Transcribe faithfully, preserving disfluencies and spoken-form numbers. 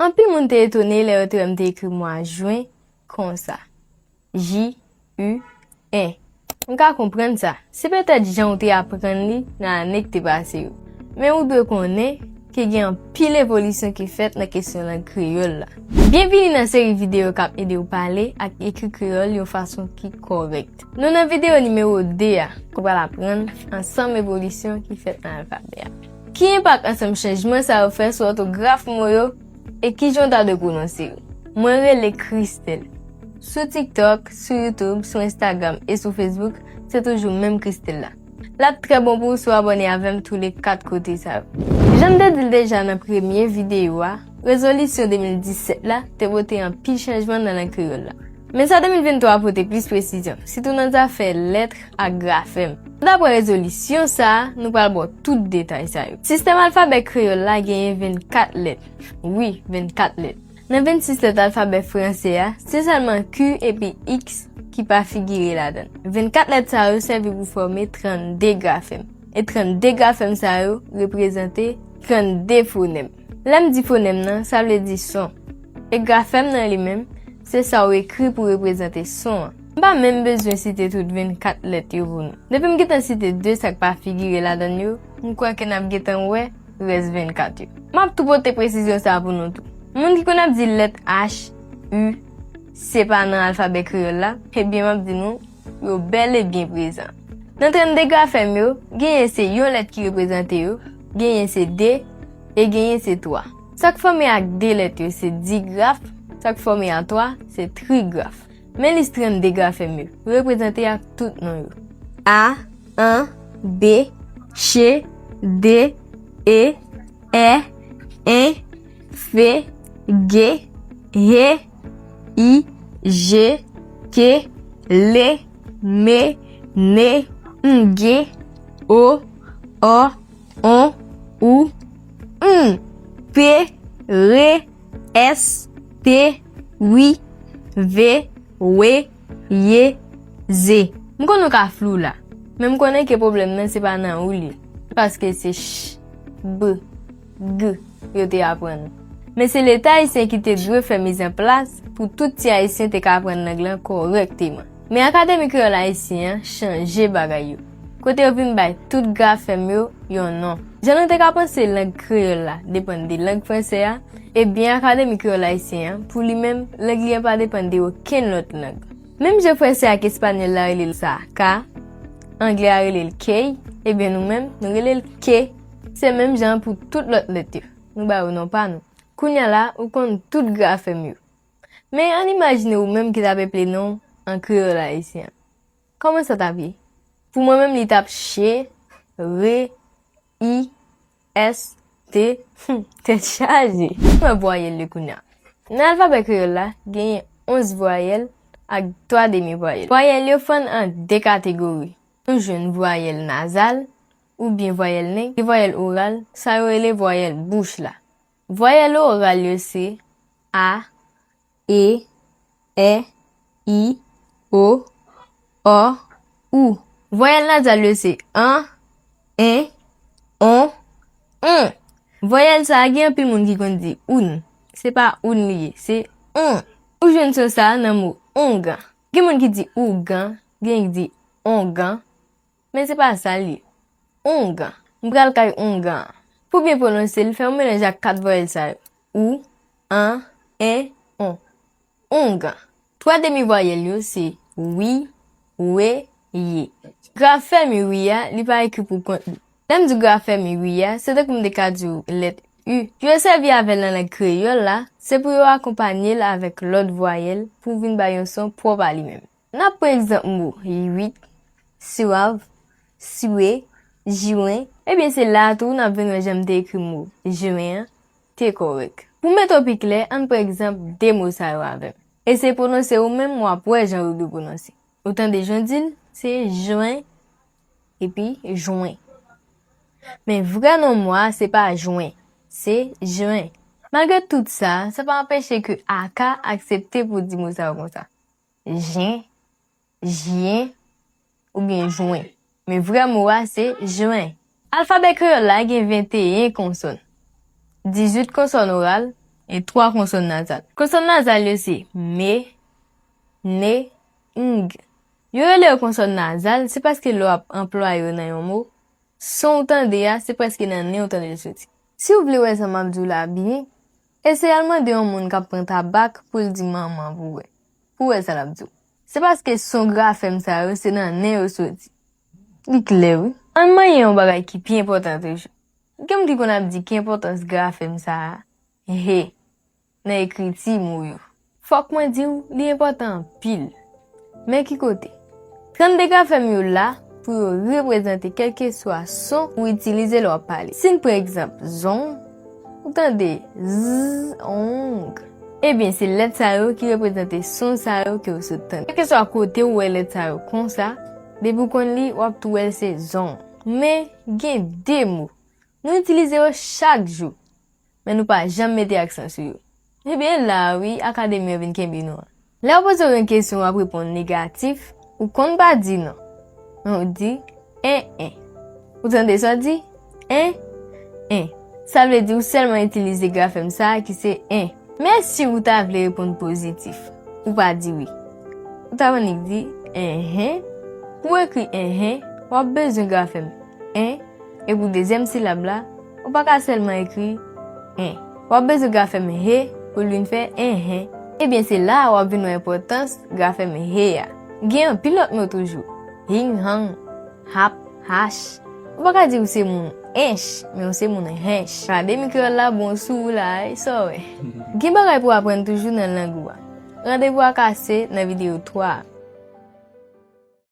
Anpil moun te etone lè yo te wè m te ekri mwa jen konsa. J U N. M ka konprann sa. Se petèt jan w te aprann li nan ane k te pase yo. Men ou dwe konnen ke gen anpil evolisyon ki fèt nan kesyon lang kreyòl la. Byenvini nan seri videyo k ap ede w pale ak ekri kreyòl yon fason ki kòrèk. Nou nan videyo nimewo de a, nou pral aprann ansanm evolisyon ki fèt nan alfabè a. Ki enpak ansanm chanjman sa yo fè sou òtograf mo yo, e kijan w ta dwe pwononse yo? Mwen rele Christelle. Sou TikTok, sou YouTube, sou Instagram e sou Facebook, se toujou menm Christelle la. L ap trè bon pou w si w abòne avè m tou le kat kote sa yo. Jan m te di l deja nan premye videyo a, rezolisyon de mil disèt la te pote anpil chanjman nan lang kreyòl la. Men sa de mil venntwa a pote plis presizyon, sitou nan zafè lèt ak grafèm. Daprè rezolisyon sa a, nou pral ba w tout detay sa yo. Sistèm alfabè kreyòl la genyen vennkat lèt. Wi, vennkat lèt. Nan vennsis lèt alfabè fransè a, se sèlman Q epi X ki pa figire ladan l. Vennkat lèt sa yo sèvi pou fòme trannde grafèm. E trannde grafèm sa yo reprezante trannde fonèm. Lè m di fonèm nan, sa vle di son. E grafèm nan li menm, se sa w ekri pou reprezante son an. M pa menm bezwen site tout vennkat lèt yo pou nou. Depi m gentan site de sa k pa figire ladan l yo, m kwè ke n ap gentan wè rès vennkat yo. M ap tou pote presizyon sa a pou nou tou. Moun ki konn ap di lèt H, U, se pa nan alfabè kreyòl la, ebyen m ap di nou, yo bèl e byen prezan. Nan trannde grafèm yo, genyen se yon lèt ki reprezante yo, genyen se de, e genyen se twa. Sa k fòme ak de lèt yo se digraf, sa k fòme a twa se trigraf. Men lis trannde grafèm yo, yo reprezante ak tout non yo. A, an, be, che, de, e, è, en, fe, ge, he, i, je, ke, le, me, ne, nge, o, ò, on, ou, m, pe, re, ès, te, wi, ve, we, ye, ze. M konnen w ka flou la, men m konnen ke pwoblèm nan se pa nan ou l ye, paske se ch, b, g yo te aprann ou. Men se Leta ayisyen ki te dwe fè mizanplas pou tout ti Ayisyen te ka aprann lang lan kòrèkteman. Men Akademi Kreyòl Ayisyen an chanje bagay yo, kote yo vin bay tout grafèm yo yon non. Jan nou te ka panse lang kreyòl la depann de lang fransè a, ebyen Akademi Kreyòl Ayisyen an, pou li menm, lang li an pa depann de okenn lòt lang. Menm jan fransè ak espanyòl la rele l sa, ka, anglè a rele l key, ebyen nou menm, nou rele l ke. Se menm jan an pou tout lòt lèt yo. Nou ba yo non pa nou. Kounye a la, ou konn tout grafèm yo. Men ann imajine ou menm ki ta peple non w an kreyòl ayisyen an. Kòman sa t ap ye? Pou mwen menm, li t ap che, re, i, ès, te, hmm, tèt chaje. Ann wè vwayèl yo kounye a. Nan alfabè kreyòl la, genyen onz vwayèl ak twa demi vwayèl. Vwayèl yo fann an de kategori. Nou jwenn vwayèl nazal, oubyen vwayèl nen, e vwayèl oral, sa yo rele vwayèl bouch la. Vwayèl oral yo se a, e, è, i, o, ò, ou. Vwayèl nazal yo se an, en, on, on. Vwayèl sa a gen anpil moun ki konn di oun. Se pa oun li ye, se on. Ou jwenn son sa a nan mo ongan. Gen moun ki di ougan, gen ki di ongan. Men se pa sa l ye. Ongan. M pral kay ongan an. Pou byen pwononse l, fè yon melanj ak kat vwayèl sa yo. Ou, an, en, on. Ongan. Twa demi vwayèl yo se wi, we, ye. Grafèm wi a, li pa ekri pou kont li. Lè m di grafèm wi a, se tankou m te ka di w lèt u. Yo sèvi avè l nan lang kreyòl la, se pou yo akonpanye l avèk lòt vwayèl pou vin bay yon son pwòp a li menm. N ap pran egzanp mo uit, swav, swe, jwen. Ebyen, se la a tou n ap vin wè jan m te ekri mo jwen an te kòrèk. Pou m mete w pi klè, ann pran egzanp de mo sa yo avè m. Eseye pwononse ou menm, w ap wè jan yo dwe pwononse. Ou tande jan w di l? Se jwen epi jwen. Men vrè non mo a, se pa jwen, se jen. Malgre tout sa, sa pa anpeche ke aka aksepte pou di mo sa yo konsa. Jen, jyen, oubyen jwen. Men vrè mo a se jwen. Alfabè kreyòl la gen venteyen konsòn. Dizuit konsòn oral, e twa konsòn nazal. Konsòn nazal yo se me, ne, ng. Yo rele yo konsòn nazal, se paske lè w ap anplwaye yo nan yon mo, son w tande a, se prèske nan nen w tande l soti. Si w vle wè sa m ap di w la byen, eseye al mande yon moun k ap pran tabak pou l di manman pou w wè. Pou w wè sa l ap di w. Se paske son grafèm sa yo, se nan nen yo soti. Li klè, wi. Ann manyen yon bagay ki pi enpòtan toujou. Gen moun ki konn ap di ki enpòtans grafèm sa a, he, nan ekriti mo yo. Fòk mwen di w, li enpòtan anpil. Men ki kote? Trannde grafèm yo la pou yo reprezante kèlkeswa son ou itilize lè w ap pale. Si n pran egzanp zong, ou tande z, ong. Ebyen, se lèt sa yo ki reprezante son sa yo ke w sot tande. Kèlkeswa kote w wè lèt sa yo konsa, depi w konn li, w ap tou wè l se zong. Men, gen de mo. Nou itilize yo chak jou, men nou pa janm mete aksan sou yo. Ebyen, la a wi, akademi an vin kenbe nou an. Lè yo poze w yon kesyon, w ap reponn negatif, ou konn pa di non. Men ou di, en, en. Ou tande sa w di? En, en. Sa vle di ou sèlman itilize grafèm sa a ki se en. Men si ou ta vle reponn pozitif, ou pa di wi. Ou ta annik di, enhen. Pou w ekri enhen, w ap bezwen grafèm en, e pou dezyèm silab la, ou pa ka sèlman ekri en. W ap bezwen grafèm he pou l vin fè enhen. Ebyen, se la a w ap vin wè enpòtans grafèm he a. Gen anpil lòt mo toujou. Hing, hang, hap, hach. Ou pa ka di ou se moun ench, men ou se moun hench. Akademi Kreyòl la bon sou ou la, e sa w wè. Gen bagay pou w aprann toujou nan lang ou a. Randevou a kase nan videyo twa a.